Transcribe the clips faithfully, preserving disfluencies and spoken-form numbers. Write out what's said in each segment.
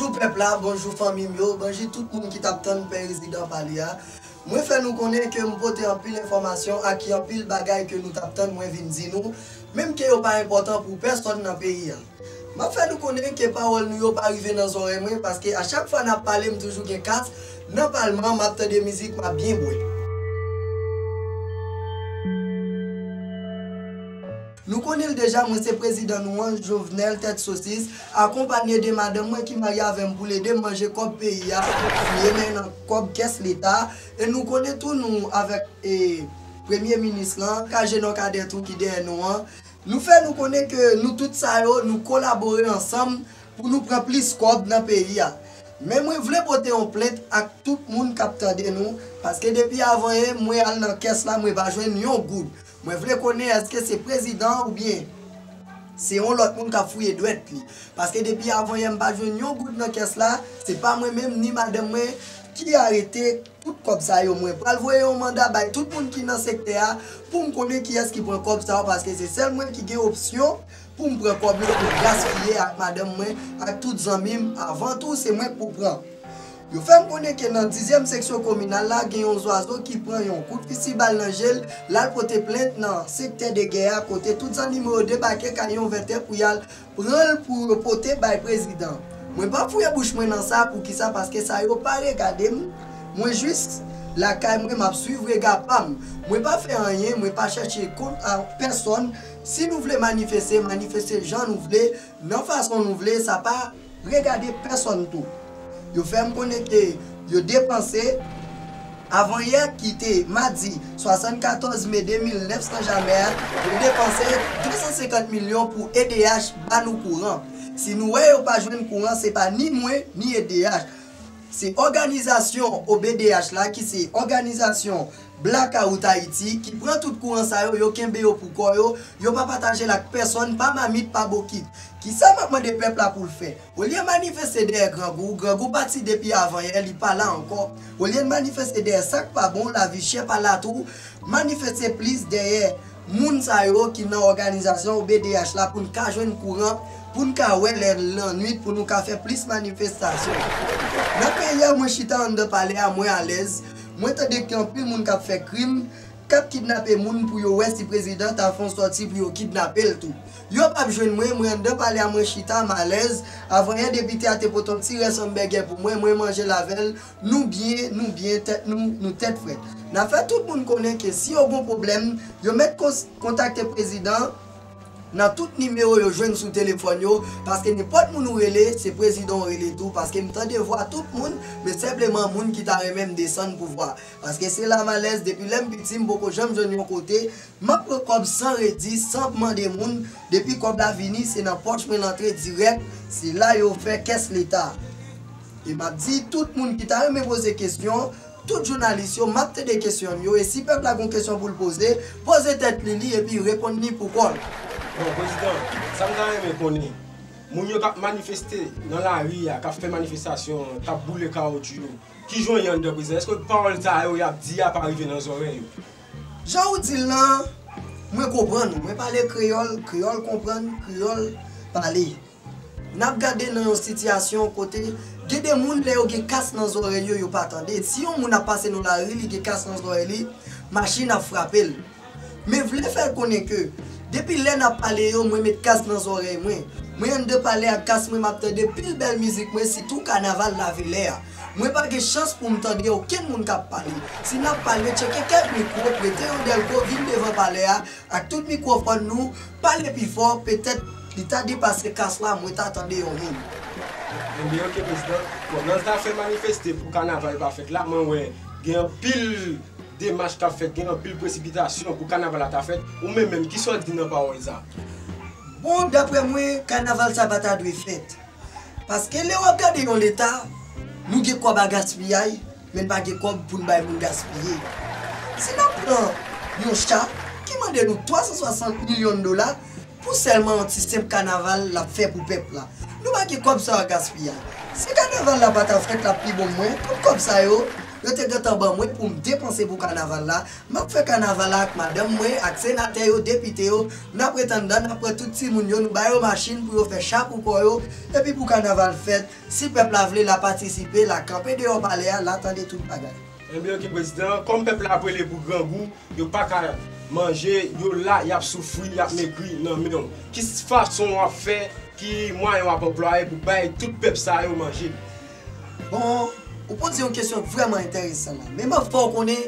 Bonjou pèp la, bonjou fanmi m yo, bonjou tout moun ki t ap tann Pè Rezidan pale a. Mwen fè nou konnen ke m pote anpil enfòmasyon ak anpil bagay ke nou t ap tann mwen vin di nou, menm ke yo pa enpòtan pou pèsòn nan peyi a. M ap fè nou konnen ke pawòl nou yo pa rive nan zòrèy mwen, paske a chak fwa n ap pale, m toujou gen kas nan palman, m ap tande mizik, m ap byen bwè. Nou konnen l deja, mwen se prezidan nou an, Jovenel Tèt Sosis, akonpanye de madanm mwen ki marye avè m pou l ede m manje kòb peyi a, fouye men nan kòb kès leta. E nou konnen tou nou avèk, e, premye minis lan, Kajenò Kadèt tou ki dèyè nou an. Nou fè nou konnen ke nou tout sa yo, nou kolabore ansanm pou nou pran plis kòb nan peyi a. Men mwen vle pote yon plent ak tout moun k ap tande nou, paske depi avanyè mwen al nan kès la, mwen pa jwenn yon goud. Mwen vle konnen èske se prezidan an oubyen se yon lòt moun k ap fouye dwèt li. Paske depi avanyè m pa jwenn yon goud nan kès la, se pa mwen menm ni madanm mwen ki arete tout kòb sa yo. Mwen pral voye yon manda bay tout moun ki nan sektè a pou m konnen kiyès ki pran kòb sa yo, paske se sèl mwen ki gen opsyon pou m pran kòb yo pou m gaspiye ak madanm mwen, ak tout zanmi m. Avan tou, se mwen k pou pran. Yo fè m konnen ke nan dizyèm seksyon kominal la, gen yon zwazo ki pran yon kout fistibal nan je l, l al pote plent nan sektè de gè a, kote tout zannimo yo debake kay yo vètè pou y al pran l pou yo pote bay prezidan. Mwen pa fouye bouch mwen nan sa, poukisa? Paske sa yo pa regade m. Mwen jis lakay mwen, m ap swiv rega pa m. Mwen pa fè anyen, mwen pa chèche kont a pèsòn. Si nou vle manifeste, manifeste jan nou vle, nan fason nou vle, sa pa regade pèsòn tou. Yo fè m konnen ke yo depanse, avanyè ki te madi swasannkatòz me de mil nèf san jamè a, yo depanse de san senkant milyon pou E D H ba nou kouran. Si nou wè yo pa jwenn kouran, se pa ni mwen, ni E D H. Se òganizasyon O B D H la, ki se òganizasyon Blackout Haïti, ki pran tout kouran sa yo, yo kenbe yo pou kò yo, yo pa pataje l ak pèsòn, pa mamit, pa bokit. Kisa m ap mande pèp la pou l fè? Olye manifeste dèyè grangou, grangou pati depi avanyè, li pa la ankò. Olye n manifeste dèyè sa k pa bon, lavi chè pa la tou, manifeste plis dèyè moun sa yo ki nan òganizasyon O B D H la pou n ka jwenn kouran, pou n ka wè lè lannwit, pou nou ka fè plis manifestasyon. Nan peyi a, mwen chita anndan palè a, mwen alèz. Mwen tande gen anpil moun k ap fè krim, k ap kidnape moun pou yo wè si prezidan ta fè yon sòti pou yo kidnape l tou. Yo p ap jwenn mwen, mwen anndan palè a, mwen chita, m alèz. Avanyè depite a te pote yon ti rès anbègè pou mwen, mwen manje l avè l. Nou byen, nou byen, tèt nou, nou tèt frèt. N ap fè tout moun konnen ke si yo gon pwoblèm, yo mèt kons-, kontakte prezidan nan tout nimewo yo jwenn sou telefòn yo, paske nenpòt moun ou rele, se prezidan ou rele tou, paske m tande vwa tout moun, men senpleman moun ki ta renmen m desann pouvwa. Paske se la m alèz, depi lè m piti, m poko janm jwenn yon kote, m ap pran kòb san redi, san mande moun, depi kòb la vini, se nan pòch mwen l antre dirèk, se la yo fè kès leta. E m ap di tout moun ki ta renmen poze kesyon, tout jounalis yo, m ap tande kesyon yo, e si pèp la gon kesyon pou l poze, poze tèt li li, epi reponn li pou kò l. Bon, prezidan, sa m ta renmen konnen, moun yo k ap manifeste nan lari a, k ap fè manifestasyon, k ap boule kawotchou yo, ki jan w ye anndan, prezidan? Èske pawòl sa yo y ap di a pa rive nan zòrèy yo? Jan ou di l lan, mwen konprann ou. Mwen pale kreyòl, kreyòl konprann, kreyòl pale. N ap gade nan yon sitiyasyon kote gen de moun, lè yo gen kas nan zòrèy yo, yo pa tande. Si yon moun ap pase nan lari, li gen kas nan zòrèy li, machin ap frape l. Men vle fè konnen ke depi lè n ap pale yo, mwen met kas nan zòrèy mwen. Mwen anndan palè ak kas mwen, m ap tande pil bèl mizik mwen, sitou kanaval Lavelè a. Mwen pa gen chans pou m tande okenn moun k ap pale. Si n ap pale, tcheke kèk mikwo, prete yon dèlko, vin devan palè a, ak tout mikwofòn nou, pale pi fò, petèt li ta depase kas la, mwen ta tande yon moun. Ebyen, oke, prezidan. Bon, nan zafè manifeste pou kanaval pa fèt la, mwen wè gen anpil demach k ap fèt, gen anpil presipitasyon pou kanaval la ta fèt. Ou menm menm, kisa w di nan pawòl sa? Bon, daprè mwen, kanaval sa pa ta dwe fèt. Paske lè w ap gade yon leta, nou gen kòb a gaspiyay, men n pa gen kòb pou n bay moun gaspiye. Si n ap pran yon cha ki mande nou twa san swasant milyon dola pou sèlman yon ti senp kanaval l ap fè pou pèp la, nou pa gen kòb sa yo a gaspiyay. Si kanaval la pa ta fèt, l ap pi bon mwen, tout kòb sa yo, yo te gentan ban mwen pou m depanse pou kanaval la. M ap fè kanaval la ak madanm mwen, ak senatè yo, depite yo. N ap ret anndan, n ap pran tout timoun yo, nou ba yo machin pou yo fè cha pou kò yo. Epi pou kanaval fèt, si pèp la vle, l a patisipe, l a kanpe deyò palè a, l a tande tout bagay. Ebyen, oke, prezidan, kòm pèp la ap rele pou grangou, yo pa ka manje, yo la, y ap soufri, y ap megri nan men w. Ki fason w ap fè, ki mwayen w ap anplwaye pou bay tout pèp sa yo manje? Bon, ou poze yon kesyon vrèman enteresan la. Men mwen fè w konnen,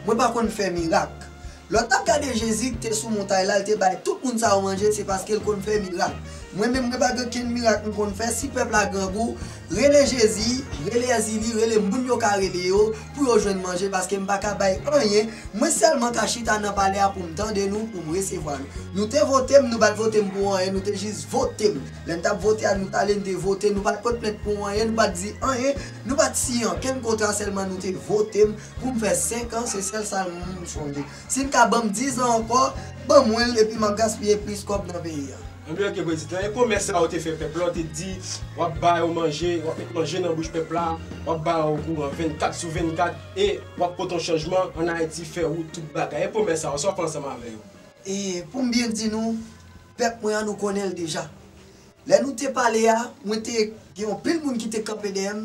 mwen pa konn fè mirak. Lè w t ap gade Jezi ki te sou montay la, l te bay tout moun sa yo manje, se paske l konn fè mirak. Mwen menm, mwen pa gen okenn mirak m konn fè. Si pèp la grangou, rele Jezi, rele Èzili, rele moun yo ka rele yo, pou yo jwenn manje, paske m pa ka bay anyen. Mwen sèlman ka chita nan palè a pou m tande nou, pou m resevwa nou. Nou te vote m, nou pa t vote m pou anyen, nou te jis vote m. Lè n t ap vote a, nou t ale, n te vote, nou pa t pote plent pou anyen, nou pa t di anyen, nou pa t siyen okenn kontra, sèlman nou te vote m pou m fè senk an, se sèl sa m sonje. Si n ka ban m diz an ankò, ban mwen l, epi m ap gaspiye plis kòb nan peyi a. Ebyen, oke, prezidan. E pwomès sa ou te fè pèp la, ou te di w ap ba yo manje, w ap met manje nan bouch pèp la, w ap ba yo kouran vennkat sou vennkat, e w ap pote yon chanjman ann Ayiti, fè wout, tout bagay. E pwomès sa, sa w fè ansanm avè yo? E pou m byen di nou, pèp mwen an, nou konnen l deja. Lè nou te pale a, mwen te gen yon pil moun ki te kanpe dèyè m.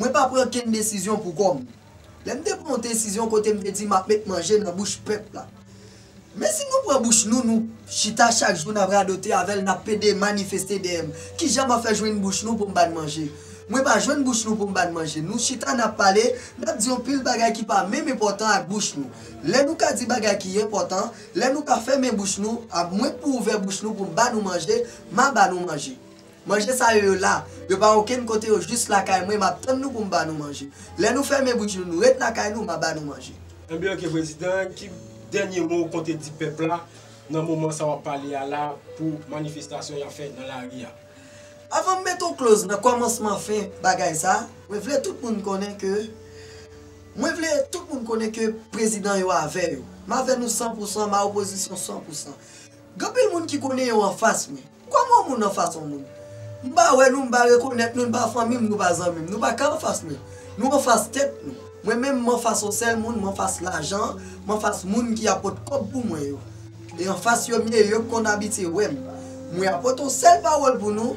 Mwen pa pran okenn desizyon pou kò m. Lè m te pran yon desizyon kote m te di m ap met manje nan bouch pèp la. Men si nou pran bouch nou, nou chita chak jou n ap radote avè l, n ap pede manifeste dèyè m. Kijan m ap fè jwenn bouch nou pou m ba n manje? Mwen pa jwenn bouch nou pou m ba n manje. Nou chita n ap pale, n ap di yon pil bagay ki pa menm enpòtan ak bouch nou. Lè nou ka di bagay ki enpòtan, lè nou ka fèmen bouch nou, a mwen k pou ouvè bouch nou pou m ba nou manje, m a ba nou manje. Manje sa yo, yo la. Yo pa okenn kote, yo jis lakay mwen, m ap tann nou pou m ba nou manje. Lè nou fèmen bouch nou, nou ret lakay nou, m a ba nou manje. Ebyen, oke, prezidan, ki dènye mo ou konte di pèp la nan moman sa w ap pale a la pou manifestasyon y ap fè nan lari a? Avan m mete yon kloz nan kòmansman fen bagay sa, mwen vle tout moun konnen ke, mwen vle tout moun konnen ke prezidan yo avè yo. M avè nou san pou san, m a opozisyon san pou san. Gen anpil moun ki konnen yo anfas mwen. Kòman yon moun anfas yon moun? M pa wè nou, m pa rekonèt nou, nou pa fanmi m, nou pa zanmi m. Nou pa ka anfas mwen. Nou anfas tèt nou. Mwen menm, m anfas yon sèl moun, m anfas lajan, m anfas moun ki ap pot kòb pou mwen yo. E anfas yo m ye, yo konn abitye wè m. Mwen ap pote yon sèl pawòl pou nou.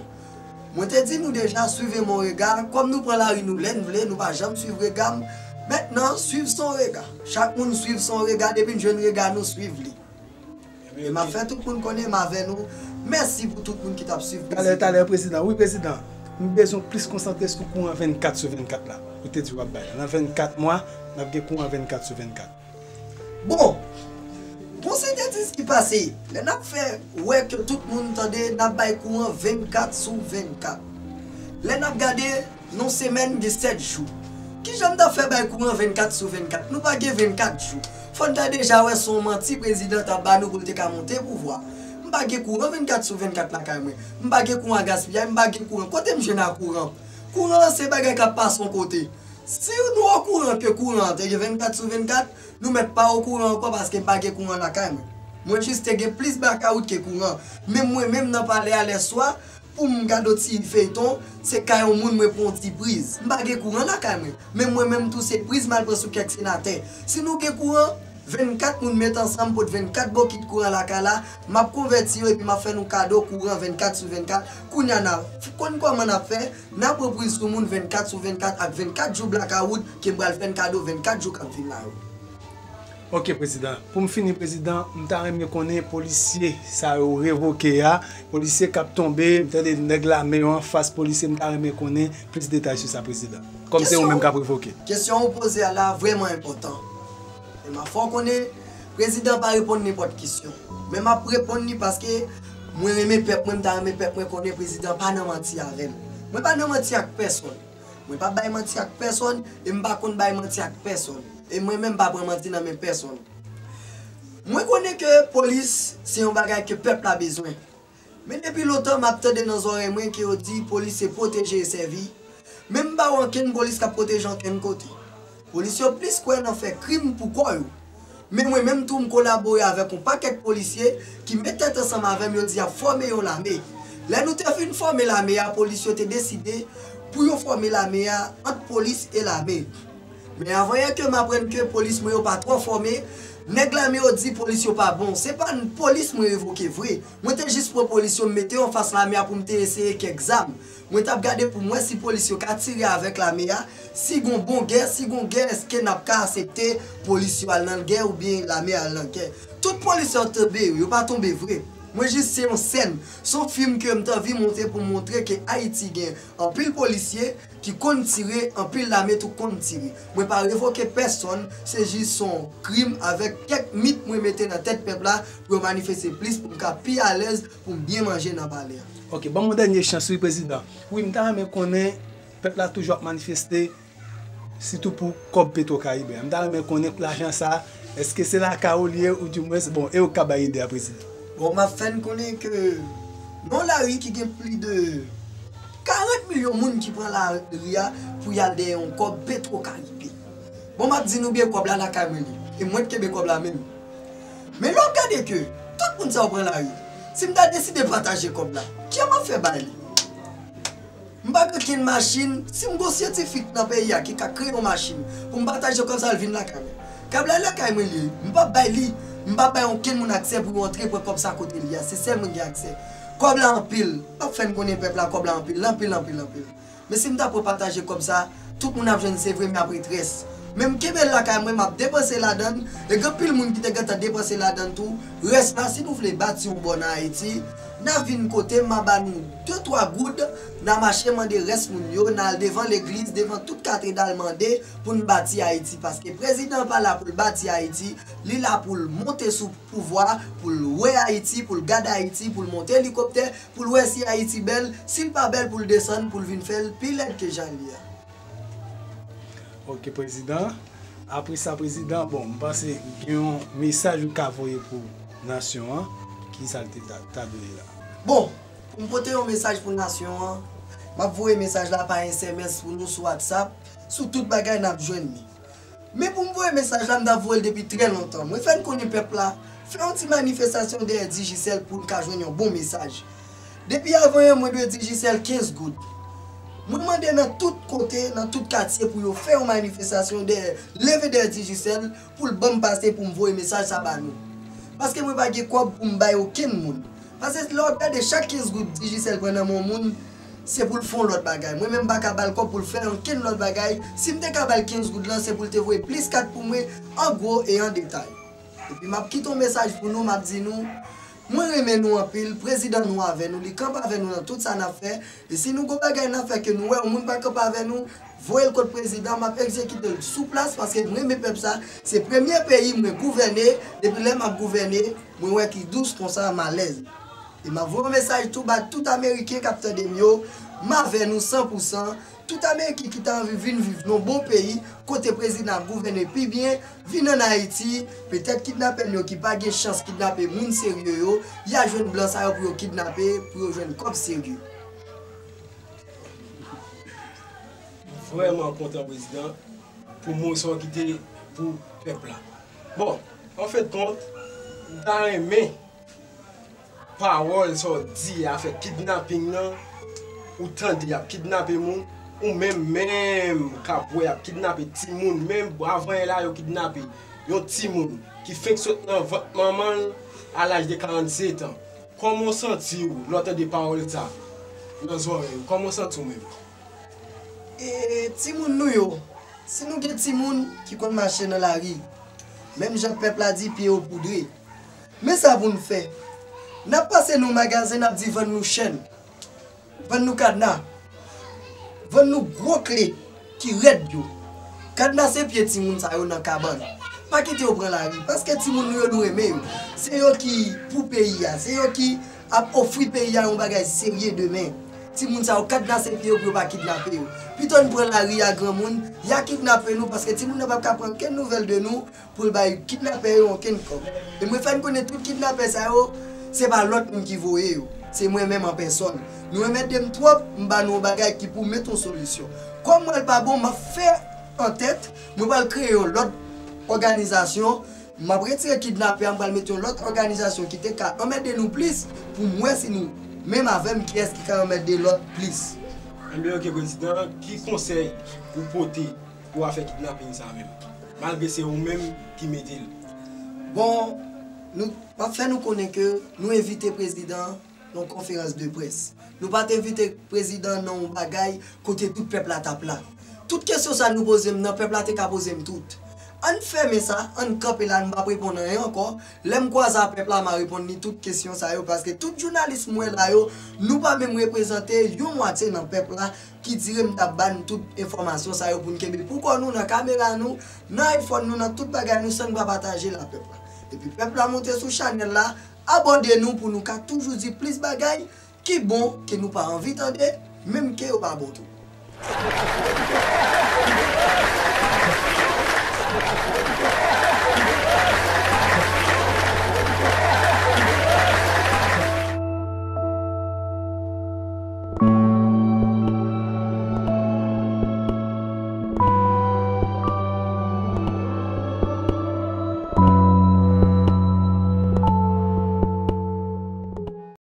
Mwen te di nou deja, suivez mon regard. Kòm nou pran lari nou lè n vle, nou pa janm swiv rega m. Mentnan, swiv son rega. Chak moun swiv son rega, depi n jwenn rega nou, swiv li. E m ap fè tout moun konnen m avè nou. Mèsi pou tout moun ki t ap swiv prezidan. Talè, talè, prezidan. Wi, prezidan. M bezwen plis konsantre sou kouran vennkat sou vennkat la. Ou te di w ap bay la. Nan vennkat mwa, n ap gen kouran vennkat sou vennkat. Bon, pou sentetiz ki pase, lè n ap fè wè ke tout moun tande, n ap bay kouran vennkat sou vennkat. Lè n ap gade, nan semèn gen sèt jou. Kijan m t ap fè bay kouran vennkat sou vennkat? Nou pa gen vennkat jou. Fò n ta deja wè se yon manti prezidan t ap ba nou pou l te ka monte pouvwa. M pa gen kouran vennkat sou vennkat lakay mwen. M pa gen kouran gaspiyay, m pa gen kouran. Kote m jwenn a kouran? Kouran an se bagay k ap pase yon kote. Si nou okouran ke kouran an te gen vennkat sou vennkat, nou mèt pa okouran ankò paske m pa gen kouran lakay mwen. Mwen jis te gen plis blakawout ke kouran. Menm mwen menm nan palè a lèswa, pou m gade yon ti feyton, se kay yon moun mwen pran yon ti priz. M pa gen kouran lakay mwen. Men mwen menm tou se priz m al pran sou kèk senatè. Si nou gen kouran, vennkat moun met ansanm pot vennkat bokit kouran lakay la, m ap konvèti yo epi m ap fè nou kado kouran vennkat sou vennkat. Kounye a n a konn kòman n ap fè, n a pran priz sou moun vennkat sou vennkat ak vennkat jou blakawout ke m pral fè n kado vennkat jou k ap vin la yo. Ok, prezidan. Pou m fini, prezidan, m ta renmen konnen polisye sa yo revoke a, polisye k ap tonbe, m tande nèg lame yo anfas polisye, m ta renmen konnen plis detay sou sa, prezidan. Kòm se ou menm k ap revoke. Kesyon ou poze a la vrèman enpòtan. E m ap fè w konnen, prezidan pa reponn nenpòt kesyon. Men m ap reponn li paske mwen renmen pèp mwen, m ta renmen pèp mwen konnen prezidan pa nan manti avè m. Mwen pa nan manti ak pèsonn. Mwen pa bay manti ak pèsonn, e m pa konn bay manti ak pèsonn. E mwen menm pa pran manti nan men pèsonn. Mwen konnen ke polis se yon bagay ke pèp la bezwen. Men depi lontan m ap tande nan zòrèy mwen ke yo di polis se pwoteje e sèvi. Men m pa wè ankenn polis k ap pwoteje ankenn kote. Polis yo plis kwè nan fè krim pou kò yo. Men mwen menm tou m kolabore avèk yon pakèt polisye ki met tèt ansanm avè m, yo di y ap fòme yon lame. Lè nou te fin fòme lame a, polis yo te deside pou yo fòme lame a ant polis e lame. Men avan yè ke m aprann ke polis mwen yo pa twò fòme, nèg lame yo di polis yo pa bon. Se pa n-, polis mwen revoke vre. Mwen te jis pran polis yo, m mete yo anfas lame a pou m te eseye kèk zam. Mwen t ap gade pou m wè si polis yo ka tire avèk lame a. Si gon bon gè, si gon gè, èske n ap ka aksepte polis yo al nan gè oubyen lame a al nan gè? Tout polis yo tonbe, yo pa tonbe vre. Mwen jis se yon sèn, se yon fim ke m t anvi montre pou m montre ke Ayiti gen anpil polisye ki konn tire, anpil lame tou konn tire. Mwen pa revoke pèsonn, se jis yon krim avèk kèk mit mwen mete nan tèt pèp la pou yo manifeste plis, pou m ka pi alèz, pou m byen manje nan palè a. Ok, ban m yon dènye chans wi, prezidan. Wi, m ta renmen konnen, pèp la toujou ap manifeste, sitou pou kòb Petro Caribe a. M ta renmen konnen lajan sa, èske se lakay ou li ye, oudimwens, bon, e ou k ka bay ide a, prezidan? Bon, m ap fè n konnen ke yon lari ki gen plis de karant milyon moun ki pran lari a pou y al dèyè yon kòb Petro Caribe. Bon, m ap di nou byen, kòb la lakay mwen li. E mwen k kenbe kòb la menm. Men lè w ap gade ke tout moun sa yo pran lari, si m ta deside pataje kòb la, kijan m ap fè bay li? M pa gen okenn machin, si m gon syantifik nan peyi a ki ka kreye yon machin pou m pataje kòb sa l vin lakay mwen. Kòb la lakay mwen li ye, m p ap bay li, m p ap bay okenn moun aksè pou yo antre pran kòb sa kote li a, se sèl mwen gen aksè. Kòb la anpil, m ap fè n konnen pèp la kòb la anpil, anpil, anpil, anpil. Men si m ta pran pataje kòb sa, tout moun ap jwenn se vre men ap ret rès. Men m kenbe l lakay mwen, m ap depanse ladan l, e gen anpil moun ki te gentan depanse ladan l tou. Rès la, si nou vle bati yon bò nan Ayiti, n a vin kote m, m a ba nou de twa goud, n a mache mande rès moun yo, n a al devan legliz, devan tout katedral mande pou n bati Ayiti. Paske prezidan an pa la pou l bati Ayiti, li la pou l monte sou pouvwa, pou l wè Ayiti, pou l gade Ayiti, pou l monte elikoptè, pou l wè si Ayiti bèl, si l pa bèl pou l desann, pou l vin fè l pi lèd ke jan l ye a. Ok, prezidan. Apre sa, prezidan, bon, m panse gen yon mesaj ou ka voye pou nasyon an. Ki sa l te ta, ta dwe la? Bon, pou m pote yon mesaj pou nasyon an, m ap voye mesaj la pa S M S pou nou sou WhatsApp, sou tout bagay n ap jwenn li. Men pou m voye mesaj la, m t ap voye l depi trè lontan. Mwen fè n konnen pèp la, fè yon ti manifestasyon dèyè Digicel pou n ka jwenn yon bon mesaj. Depi avan yè, mwen dwe Digicel kenz goud. Mwen mande nan tout kote, nan tout katye pou yo fè yon manifestasyon dèyè, leve dèyè Digicel pou l ban m pase pou m voye mesaj sa ba nou. Paske mwen pa gen kòb pou m bay okenn moun. Paske lè w ap gade chak kenz goud Digicel pran nan men yon moun, se pou l fè yon lòt bagay. Mwen menm m pa ka ba l kòb pou l fè okenn lòt bagay. Si m te ka ba l kenz goud lan, se pou l te voye plis kat pou mwen, an gwo e an detay. Epi m ap kite yon mesaj pou nou, m ap di nou, mwen renmen nou anpil, prezidan nou avè nou, li kanpe avè nou nan tout sa n ap fè. E si nou gon bagay n ap fè ke nou wè yon moun pa kanpe avè nou, voye l kot prezidan, m ap egzekite l sou plas, paske m renmen pèp sa, se premye peyi mwen gouvène, depi lè m ap gouvène, mwen wè ki dous konsa, m alèz. E m ap voye yon mesaj tou ba tout Ameriken k ap tande m yo, m avè nou san pou san, tout Ameriken ki ta anvi vin viv nan bon peyi, kote prezidan ap gouvène pi byen, vin ann Ayiti, petèt kidnapè n yo ki pa gen chans kidnape moun serye yo, y a jwenn blan sa yo pou yo kidnape, pou yo jwenn kòb serye. Vrèman kontan, prezidan, pou mo sa w kite pou pèp la. Bon, anfendkont, m ta renmen pawòl sa w di a, afè kidnaping nan, ou tande y ap kidnape moun, ou menm, menm k ap wè y ap kidnape timoun, menm avan yè la, yo kidnape yon timoun ki fenk sot nan vant manman l a laj de karannsetan. Kòman w santi w lè w tande pawòl sa nan zòrèy ou? Kòman w santi w menm? E timoun nou yo, si nou gen timoun ki konn mache nan lari, menm jan pèp la di pye yo poudre, men sa pou n fè. N ap pase nan magazen, n ap di vann nou chèn, vann nou kadna, vann nou gwo kle ki rèd yo. Kadnase pye timoun sa yo nan kabann. Pa kite yo pran lari, paske timoun nou yo, nou renmen yo. Se yo ki pou peyi a, se yo ki ap ofri peyi a yon bagay serye demen. Timoun sa yo, kadnase pye yo pou yo pa kidnape yo. Pito n pran lari a granmoun, y a kidnape nou, paske timoun nan p ap ka pran okenn nouvèl de nou, pou l bay kidnapè yo okenn kòb. E mwen fè n konnen tout kidnapè sa yo, se pa lòt moun ki voye yo. Se mwen menm an pèsòn. Nou anmède m twòp, m ba nou yon bagay ki pou met yon solisyon. Kòm mwen l pa bon, m ap fè antèt, mwen pral kreye yon lòt òganizasyon, m ap retire kidnapè a, m pral mete yon lòt òganizasyon ki te ka anmède nou plis, pou m wè si nou, menm avè m, kiyès ki ka anmède lòt plis. Enben, ok, prezidan, ki konsèy ou pote pou afè kidnaping sa menm, malgre se ou menm ki mete l. Bon, nou, m ap fè nou konnen ke nou envite prezidan nan yon konferans de près. Nou pa t envite prezidan nan yon bagay kote tout pèp la t ap la. Tout kesyon sa nou poze m nan, pèp la te ka poze m tout. Ann fèmen sa, ann kanpe la, nou p ap reponn anyen ankò. Lè m kwaze a pèp la, m a reponn li tout kesyon sa yo, paske tout jounalis m wè la yo, nou pa menm reprezante yon mwatye nan pèp la, ki dire m t ap ba n tout enfòmasyon sa yo pou n kenbe pou kò nou, nan kamera nou, nan iPhone nou, nan tout bagay nou, san n pa pataje l a pèp la. Epi pèp la monte sou chanèl la, abòne nou pou nou ka toujou di plis bagay ki bon, ke nou pa anvi tande, menm ke yo pa bon tou.